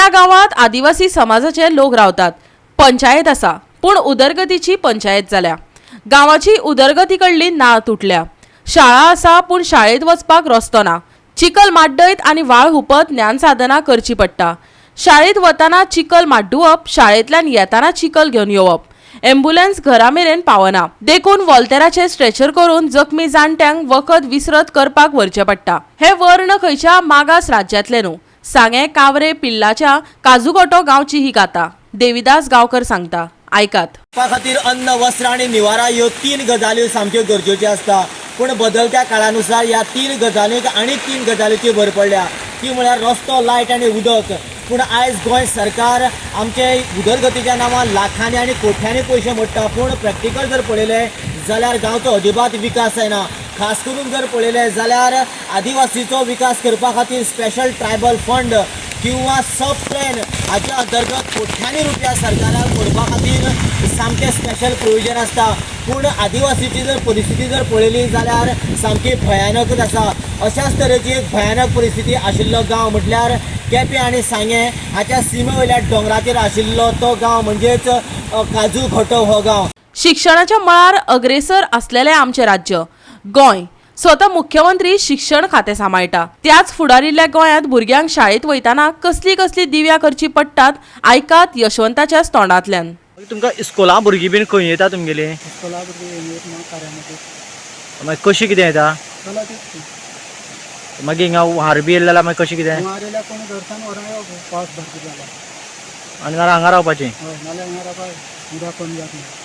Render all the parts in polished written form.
त्या गांवांत आदिवासी समाजाचे लोक रावतात. पंचायत आसा, पूण उदरगतीची पंचायत जाल्या. गांवाची उदरगती कडली नाळ तुटल्या. शाळा आसा, पूण शाळेंत वचपाक रस्तो ना. चिखल माड्डयत आनी वाळ हुपत ज्ञानसाधना करची पडटा. शाळेंत वतना चिखल माड्डुवप, शाळेंतल्यान येताना चिखल घेवन येवप. एम्ब्युलन्स घरा मेरेन पावना, देखून वॉल्तेराचे स्ट्रेचर करून जखमी जाणट्यांक वखद विसरत करपाक व्हरचें पडटा. हे वर्ण खंयच्या मागास राज्यांतले न्हू. सांगें कावरे पिल्लाच्या काजुगोटो गांवची ही गाथा देविदास गांवकर सांगता, आयकात. खातीर अन्न, वस्त्र आनी निवारा ह्यो तीन गजाल्यो सामक्यो गरजेच्यो आसता. पूण बदलत्या काळानुसार ह्या तीन गजालींक आनीक तीन गजालींची भर पडल्या, ती म्हळ्यार रस्तो, लायट आनी उदक. पूण आयज गोंय सरकार आमचे उदरगतीच्या नांवान लाखांनी आनी कोट्यांनी पयशे मोडटा, पूण प्रॅक्टिकल जर पळयलें जाल्यार गांवचो अजिबात विकास जायना. खास करून जर पळयलें जाल्यार आदिवासीचो विकास करपा खातीर स्पेशल ट्रायबल फंड किंवा सब प्लॅन हाच्या अंतर्गत कोट्यांनी रुपया सरकाराक मोडपा खातीर सामकें स्पेशल प्रोविजन आसता. पूण आदिवासीची जर परिस्थिती जर पळयली जाल्यार सामकी भयानकच आसा. अशाच तरेची एक भयानक परिस्थिती आशिल्लो गांव म्हटल्यार केपें आनी सांगें हाच्या सिमे वयल्या दोंगराचेर आशिल्लो तो गांव म्हणजेच काजू घोटो हो गांव. शिक्षणाच्या मळार अग्रेसर असलेलें आमचें राज्य गोंय. स्वता मुख्यमंत्री शिक्षण खातें सांबाळटा. त्याच फुडारिल्ल्या गोंयांत भुरग्यांक शाळेंत वयताना कसली कसली दिव्या करची पडटात, आयकात यशवंताच्याच तोंडांतल्यान. मागीर तुमकां इस्कोला भुरगीं बीन खंय येता तुमगेलीं? इस्कोला भुरगीं येत ना कार्यामध्ये. मागीर कशी कितें येता? चला तितकी. मागीर हिंगा हुंवार बी येयलें जाल्यार मागीर कशें कितें? हुंवार येयल्यार कोण घरच्यान व्हरोन येवप पावस भरपूर जाला. आनी नाल्यार हांगा रावपाचें. हय, नाल्यार हांगा रावपा उदक कमी जातलें.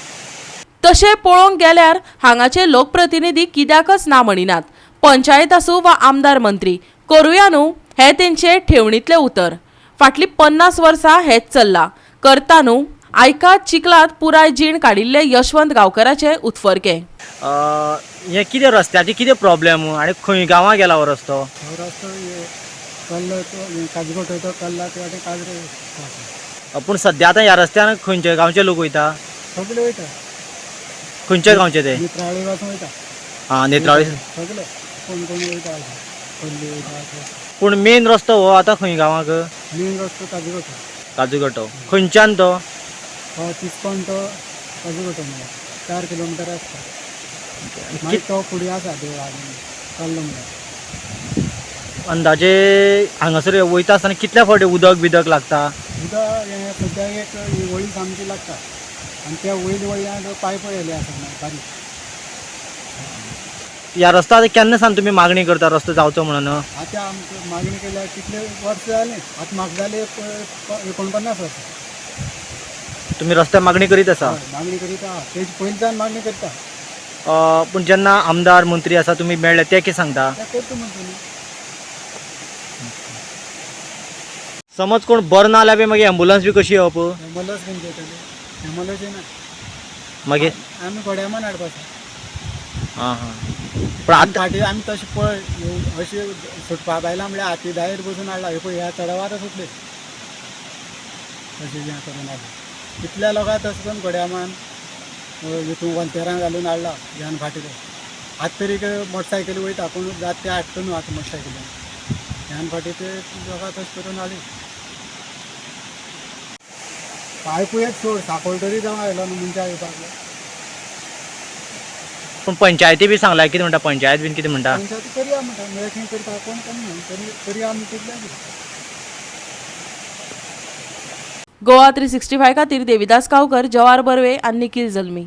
तशें पळोवंक गेल्यार हांगाचे लोकप्रतिनिधी कित्याकच ना म्हणिनात. पंचायत आसूं वा आमदार मंत्री, करुया न्हू हें तेंचे ठेवणींतलें उतर. फाटलीं 50 वर्सां हेंच चल्लां. करता न्हू. आयकात चिखलांत पुराय जीण काडिल्ले यशवंत गांवकराचे उत्फर्के. हें कितें रस्त्याचे कितें प्रॉब्लेम आनी खंय गांवां गेला हो रस्तो? हो रस्तो कल्लो काजगोटो तो कल्ला ते वाटे काजरे. पूण सद्या आतां ह्या रस्त्यान खंयचे गांवचे लोक वयता? सगळे वयता. खंयच्या गांवचे ते? नेत्रावळी पासून वयता. आं, नेत्रावळी. सगळे कोण कोण वयता, पल्ली वयता. पूण मेन रस्तो हो आतां खंय गांवाक? मेन रस्तो काजगोटो. काजूगोटो खंयच्यान तो? हो तिस्कोन तो काजूगोटो म्हळ्यार 4 किलोमिटर आसता. मागीर तो फुडें आसा देवळा कल्लो म्हळ्यार. अंदाजे हांगासर वयता आसतना कितल्या फावटी उदक बिदक लागता? उदक हें सद्याक एक वळी सामकी लागता आनी त्या वयल्या वयल्यान पायप येयले आसा बारीक. ह्या रस्तो आतां केन्ना सावन तुमी मागणी करता रस्तो जावचो म्हणून? आतां आमकां मागणी केल्यार कितले वर्स जालें, आतां म्हाका जालें 49 वर्सां. तुमी रस्त्या मागणी करीत आसा? हय, मागणी करीत आहा, तेजे पयलींच्यान मागणी करता. पूण जेन्ना आमदार मंत्री आसा तुमी मेळ्ळे ते कितें सांगता? ते करता म्हणटा न्ही. समज कोण बरो ना जाल्यार बी मागीर एम्बुलन्स बी कशी येवप? एम्बुलन्स खंयची येतली? एम्बुलन्स येना. मागीर आमी घोड्यामान हाडपाचें. आं हां, पूण आतां फाटीं आमी तशें पळय अशें सुटपा बायलां म्हळ्यार हाती दायर बसून हाडला. हे पळय ह्या चडावार सुटले तशें हें करून हाडला. कितल्या लोकांक तशें करून घोड्यामान हितून वंतेरां घालून हाडला ह्यान फाटीं. आतां तरी मोटरसायकली वयता, पूण जाता ते हाडटा न्हू आतां मोटरसायकली. ह्यान फाटीं ते लोकांक तशें करून हाडली. पायपूय एक सोड साकोळ तरी जावं आयलो न्हू मनशां येवपाक. पूण पंचायती बी सांगला कितें म्हणटा? पंचायत बीन कितें म्हणटा? पंचायती करया म्हणटा, मेळ्ळें करता कोण कमी न्हू तरी करया म्हणटा. गोवा 365 खातीर देविदास गांवकर, जवाहर बर्वे आनी निखील जल्मी.